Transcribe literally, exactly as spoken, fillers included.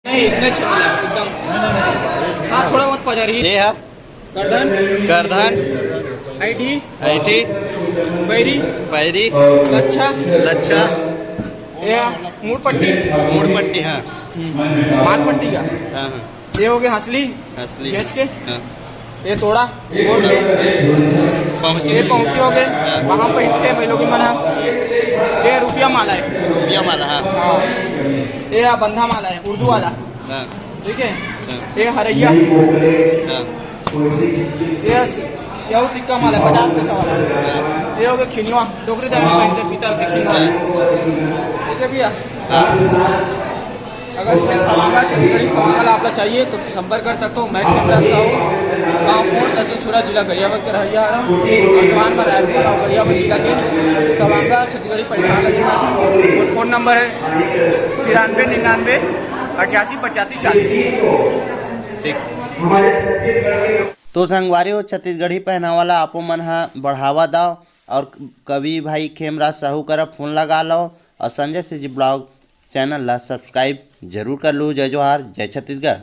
नहीं, इसने छीन लिया एकदम। हाँ, थोड़ा बहुत पजर ही। ये है करधन। करधन। ऐठी। ऐठी। पैरी। पैरी। लच्छा। लच्छा। ये है मूड़ पट्टी। मूड़ पट्टी, हाँ। माथ पट्टी का। हाँ, हाँ। ये हो गए हंसली। हंसली। घेंच के। हाँ। ये तोड़ा, गोल के। पहुँची। ये पहुँची हो गए। हाँ। वहाँ पे इतने भाई लोग मन है। ये रुपया माला है। रुपया माला, हाँ। ये बंधा माला है, उर्दू वाला। हाँ। ठीक है। हाँ। ये हरैया। हाँ। ये स-, ये सिक्का माला है, पचास पैसा वाला। हाँ। ये हो गया खिनवा, डोकरी दान में पहनते पीतल के खिनवा। हाँ। ठीक है भैया। हाँ। अगर ये सवांगा, छत्तीसगढ़ी सवांगा ला आपला चाहिए तो संपर्क कर सकते हो। मैं खेमराज साहू, गाँव कोट, तहसील छुरा, जिला गरियाबंद के रहइया हरव। वर्तमान में रायपुर और गरियाबंद जिला के सवांगा छत्तीसगढ़ी परिधान लगे हुए हैं। और फोन नंबर है तिरानवे निन्यानवे अठासी पचासी चालीस। ठीक। तो संगवारी हो, छत्तीसगढ़ी पहनावा ला आपो मन ह बढ़ावा दाव और कवि भाई खेमराज साहू करा फोन लगा लो और संजय सिंह जी ब्लॉग चैनल ला सब्सक्राइब जरूर कर लू। जय जोहार, जय छत्तीसगढ़।